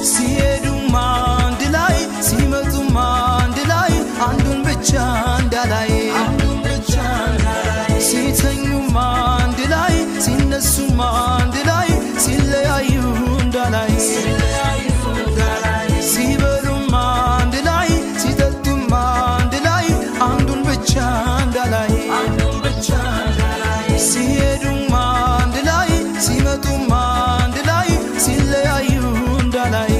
ሲሄዱም አንድ ላይ ሲመጡም አንድ ላይ አንዱን ብቻ እንዳላይ፣ ሲተኙም አንድ ላይ ሲነሱም አንድ ላይ ሲለያዩ እንዳላይ፣ ሲበሉም አንድ ላይ ሲጠጡም አንድ ላይ አንዱን ብቻ እንዳላይ፣ ሲሄዱም አንድ ላይ ሲመጡም አንድ ላይ ሲለያዩ እንዳላይ።